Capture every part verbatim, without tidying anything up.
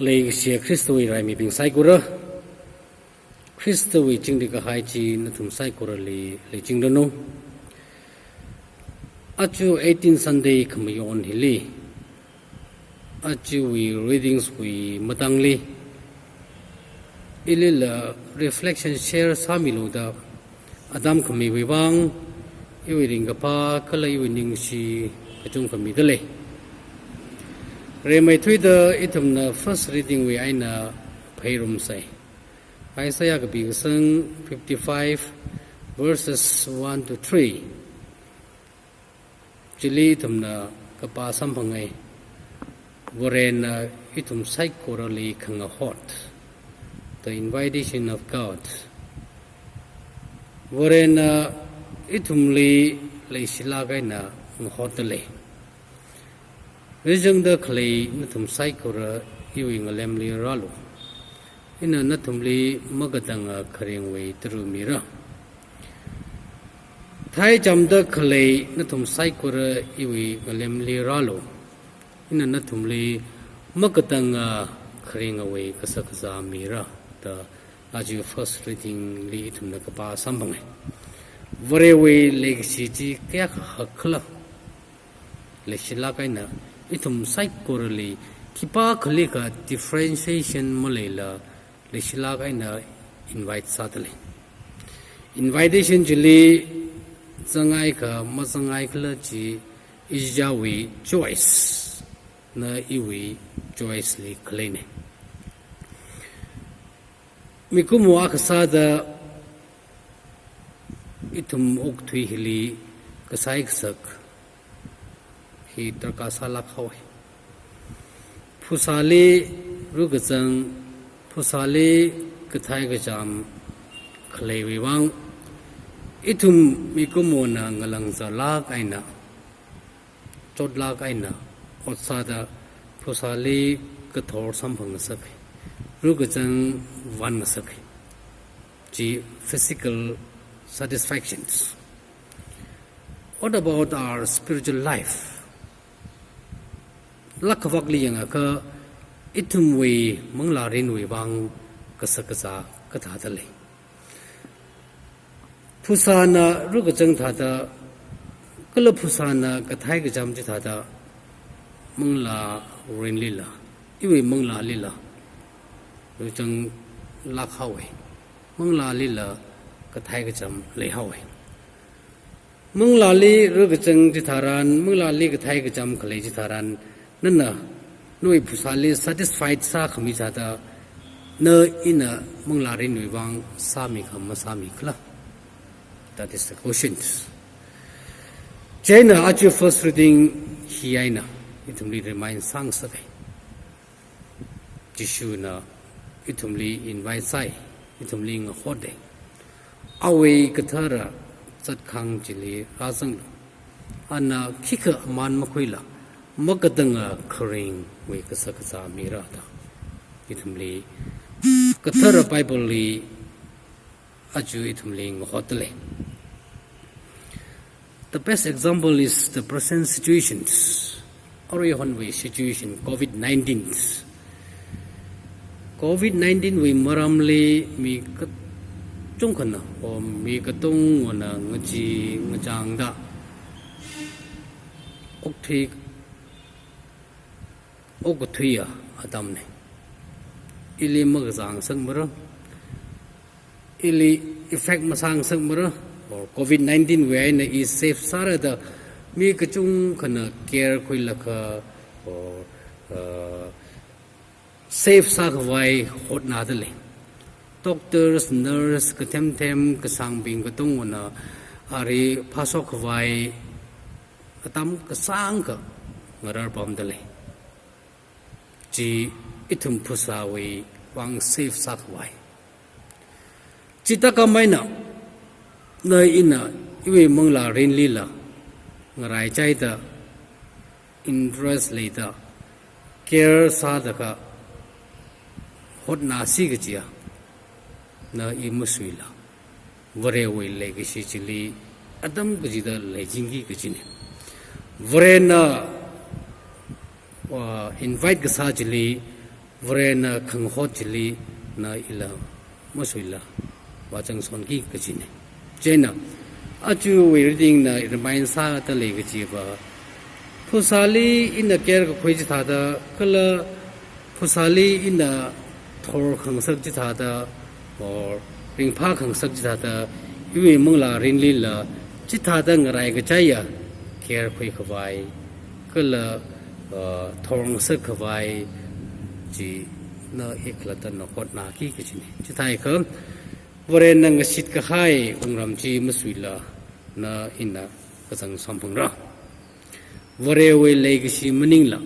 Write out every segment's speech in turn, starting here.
Leikashiya Khristawui raimibing saikora, Khristawui chingri kahai chi nathum saikorali leichingdanu. Aja eighteen Sunday khamayon hili, ajawui readings wui matangli, ilila reflection share sāmilu da atam khamiwui vang, iwui ringkaphā kala iwui ningshi kachungkha mida lei. Rimeithuida ithumna first reading wui eina pheirumsei. Isaiah kapi kasang fifty-five, verses one to three. Chili ithumna kapā samphangai. Varena ithum saikorali khangahot. The invitation of God. Varena ithumli leishilāk eina ngahotda lei. Rijangda khalei nathum saikora iwui ngalemli rālu. Ina nathumli makatanga kharingwui tara mira. Thai chamda khalei nathum saikora iwui ngalemli rālu. Ina nathumli makatanga kharingwui kashakazā mira da aja first reading li ithumna kapā samphangai. Varewui leikashi chi kayākha hakkhala leishilāk eina ithum saikorali khipākhali kha differentiation maleila leishilāk eina invite sāda lei. Invitation chili zangaikha mazangaikhala chi ichichāwui choice na iwui choice li khaleina. Mikumo akha sāda ithum okathui hili kasai kasak hi darkar sālāk haowa. Phasāli rukazang, phasāli kathei kacham khaleiwui vang, ithum mikumona ngalangzālāk eina, chotlāk eina ot sāda phasāli kathor samphangngasak, rukazang vānngasak. Chi physical satisfactions. What about our spiritual life? Lākkhavakli yangakha ithumwui manglārinwui vang kashakazā kathāda lei. Phasāna rukazang thāda, kala phasāna kathei kacham chi thāda, manglārinlila, iwui manglālila rukazanglāk haowa. Manglālila kathei kacham leihaowa. Manglāli rukazang chitharan, manglāli kathei kacham khalei chitharan, nana nawui phasāli satisfied sākhami thāda, na ina manglārinwui vang sāmikha masāmikhala? That is the question. Chieina aja first reading hi eina ithumli remind sāngasaka. Jishuna ithumli invite sāi, ithumli ngahotda, awui kathara zatkhang chili rāzanglu. Ana khikha aman makhuila, makatanga kharingwui kashakazā mira da ithumli kathara Bible li aja ithumli ngahotda lei. The best example is the present situations. Aruihonwui situation, COVID nineteen. COVID nineteen wui maramli mi kachungkhana, or mi katongana ngachee ngachāngda okthui, okathuiya atamna. Ili makazāngasakmara, ili effect masāngasakmara, or COVID nineteen wui eina i safe sāra da mi kachungkhana care khuilaga, or, uh, safe sākhavai hotnada lei. Doctors, nurse, kathemthem, kashāngbing katongana ari phāshokkhavai atam kasāngkha ngararpamda lei. Chi ithum phasāwui vang safe sākhavai. Chithākhamei eina, na ina iwui manglārinlila ngaraichaida, interest leida, care sāda kahotnasi kajiya, na i masuila, Varewui leikashi chili atam kachida leichinki kajina. Varena, uh, invite kasā chili Varena khangahot chili na ila masuila vāchang sonki kajina. Chieina, aja wui reading na remind sāda lei kajiva, phasāli ina care kakhui chithāda, kala phasāli ina thor khangasak chithāda, or ringphā khangasak chithāda, iwui manglā mirinlila chithāda ngarai kachaiya care khuikhavai, kala, uh, thor ngasak khavai chi na ikhalatta na hotnāki kajina. Chithākha, Varena ngashit kahai wungram chi masuila na ina kazang samphangra. Varewui leikashi maningla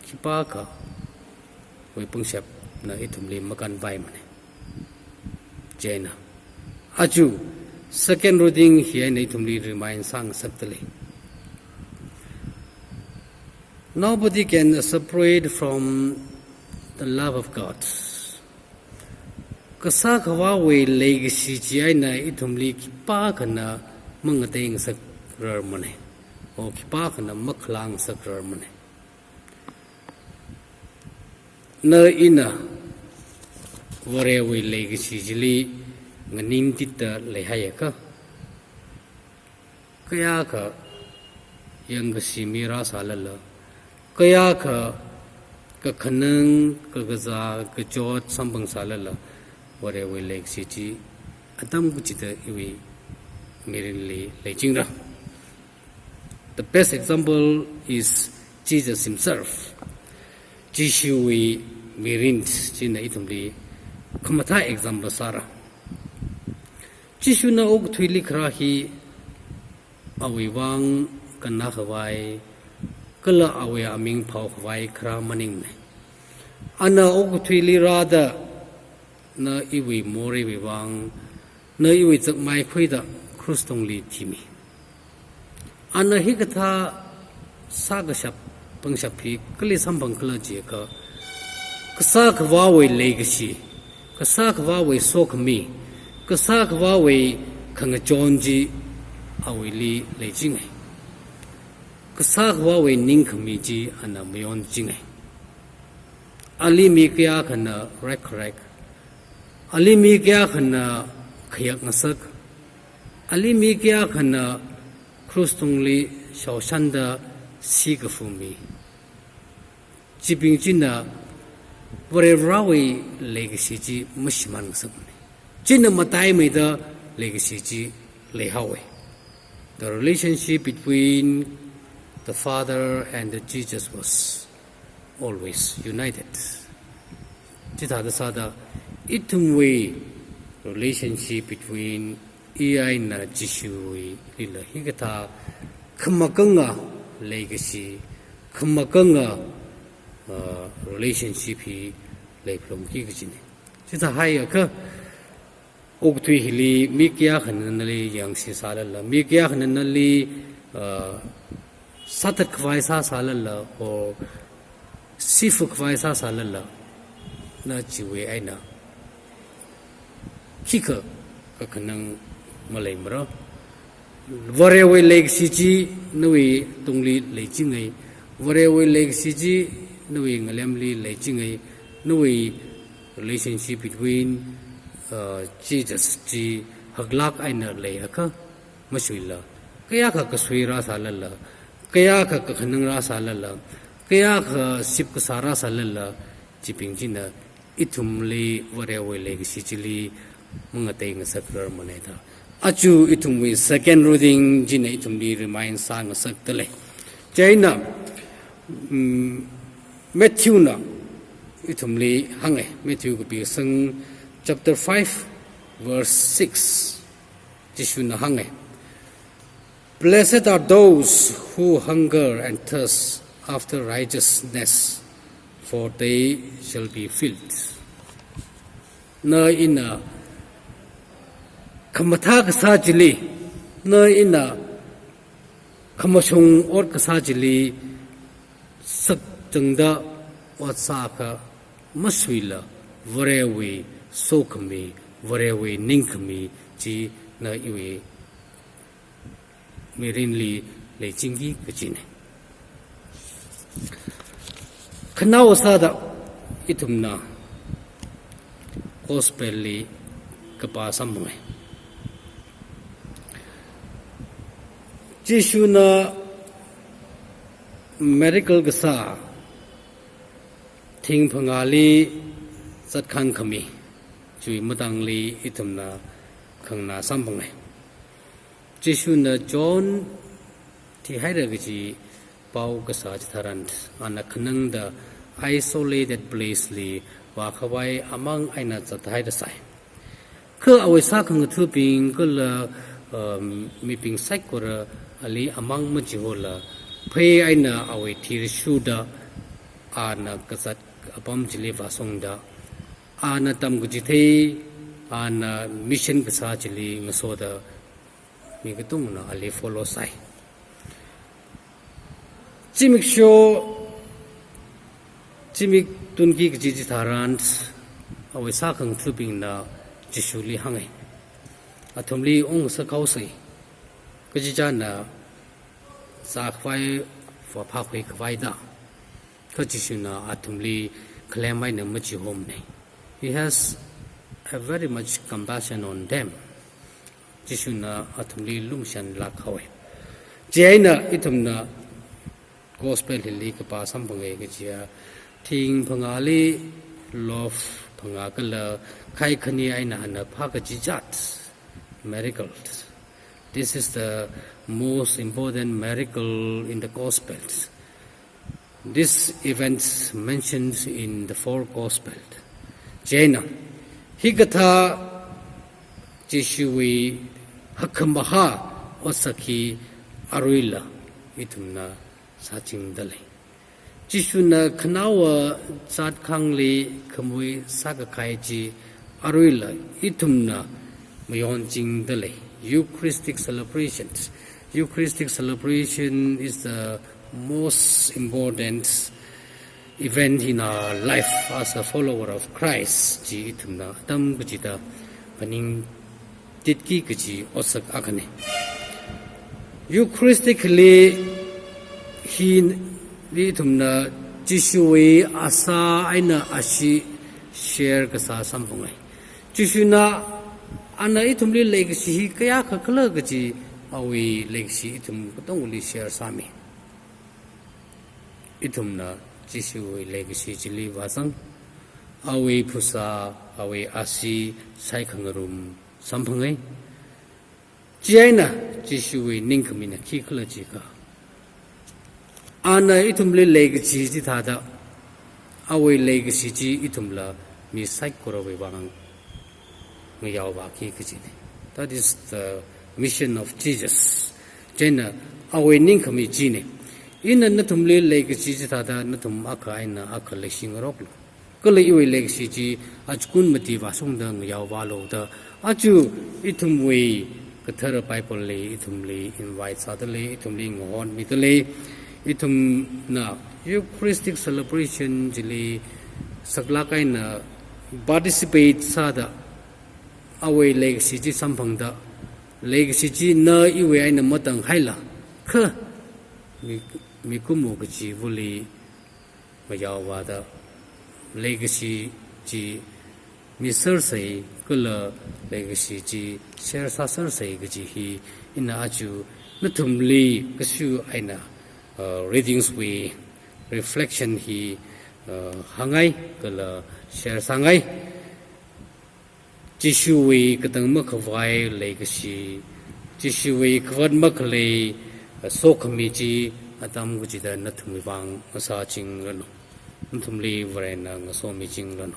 khipākhawui pangshap na ithumli makanpaimana. Chieina, aja second reading hi eina ithumli remind sāngasakta lei. Nobody can separate from the love of God. Kasā Akhavāwui leikashi chi eina ithumli khipākhana mangateingasakrar mana, or khipākhana makhalāngasakrar mana. Na ina Varewui leikashi chili nganingtitda leihaiakha, kayākha yangkashi mi rāsālala, kayākha kakhanang, kakazā, kachot samphangsālala, Varewui leikashi chi atam kachida iwui mirinli leichingra. The best example is Jesus himself. Jishuwui mirin china ithumli khamathā example sāra. Jishuna okathuili kharā hi awui vang kannā khavai, kala awui aming phaokhavai kharā maningmana. Ana okathuili rāda, na iwui moreiwui vang, na iwui zakmai khuida krush tungli thimi. Ana hikathā sākashap pangshap hi kali samphangkhala jiakha, Kasā Akhavāwui leikashi, Kasā Akhavāwui sokhami, Kasā Akhavāwui khangachon chi awuili leichinga. Kasā Akhavāwui ningkhami chi ana mayonchinga. Ali mi kayākhana rekkharek, ali mi kayākhana khayakngasak, ali mi kayākhana krush tungli shaoshanda sikafu mi. Chibing china Varivarāwui leikashi chi mashimānngasakmana. China mataimeida leikashi chi leihaowa. The relationship between the Father and the Jesus was always united. Chithāda sāda ithumwui relationship between i eina Jishuwuilila hikathā khamakanga leikashi, khamakanga, uh, relationship hi leiphalungki kajina. Chithāhaiakha, okathui hili mi kayākhana nali yangshisālala, mi kayākhana nali, uh, sāthat khavai sāsālala, or sifu khavai sāsālala, na chiwui eina khikha kakhanang maleimara. Varewui leikashi chi nawui tungli leichinga. Varewui leikashi chi nawui ngalemli leichinga. Nawui relationship between, uh, Jesus chi haklāk eina leiakha, masuila, kayākha kasui rāsālala, kayākha kakhanang rāsālala, kayākha sip kasā rāsālala, chibing china ithumli Varewui leikashi chili mangateingasakrar mana da aja ithumwui second reading china ithumli remind sāngasakta lei. Chieina, mm, Matthewna ithumli hānga, Matthew kapi kasang chapter five verse six. Jishuna hānga, "Blessed are those who hunger and thirst after righteousness, for they shall be filled." Na ina khamathā kasā chili, na ina khamashung ot kasā chili sakchangda ot sāakha, masuila Varewui sokhami, Varewui ningkhami chi na iwui mirinli leichinki kajina. Khanao sāda, ithumna gospel li kapā samphanga. Jishuna miracle kasā thing phangāli zatkhang khami, chiwui matangli ithumna khanganā samphanga. Jishuna John thihaira kaji pao kasā chitharan, ana khanangda isolated place li vākhavai amang eina zathaida sai. Kha awui sākhangathabing kala, um, mibing saikora ali amang machihola, phei eina awui thir shuda, ana kazat apam chili vāshungda, ana tamkachithei, ana mission kasā chili ngasoda, mi katongna ali follow sai. Zimiksho, zimik tunki kaji chitharan, awui sākhangathabingna Jishuli hānga. Athumli ungsakhao sai. Kachichāna zākhavai, vāphākhui khavai da. Kha Jishuna athumli khalem eina machihomana. He has a very much compassion on them. Jishuna athumli lumashanlāk haowa. Chieina ithumna gospel hili kapā samphanga kajiya, thing phangāli loaf phangā kala khai khani eina ana phākachizat, miracle. This is the most important miracle in the Gospels. This event mentioned in the four Gospels. Chieina, hikathā Jishuwui hakkhamahā otsak hi aruila ithumna sāchingda lei. Jishuna khanaowa zatkhangli khamui sākakhai chi aruila ithumna mayonchingda lei. Eucharistic celebrations. Eucharistic celebration is the most important event in our life as a follower of Christ. Chi ithumna atam kachida phaning titki kaji otsak akhana. Eucharistically hi ithumna Jishuwui asā eina ashee share kasā samphanga. Jishuna ana ithumli leikashi hi kayākha khala kaji awui leikashi ithum katongli share sāmi. Ithumna Jishuwui leikashi chili vāzang, awui phasā, awui ashee saikhangarum samphanga. Chieina Jishuwui ningkhamina khikhala jiakha, ana ithumli leikashi chithāda, awui leikashi chi ithumla mi saikorawui vang ngayaovāki kajina. That is the mission of Jesus. Chieina awui ningkhami china, ina nathumli leikashi chithāda nathum akha eina akha leishingaroklu. Kala iwui leikashi chi achikun mati vāshungda ngayaovālu da. Aja ithumwui kathara Bible li ithumli invite sāda lei, ithumli ngahonmida lei. Ithumna Eucharistic celebration chili saklāk eina participate sāda, awui leikashi chi samphangda, leikashi china iwui eina matang haila, kha mi, mikumo kachivali ngayaovāda, leikashi chi misersei kala leikashi chi share sāsersei kaji hi ina aja nathumli kashu eina, uh, readings wui reflection hi, uh, hāngngai kala share sāngai. Jishuwui katang makhavai leikashi, Jishuwui khavāt makhalei, uh, sokhami chi atam kachida nathumwui vang ngasāchingranu. Nathumli Varena ngasomichingranu.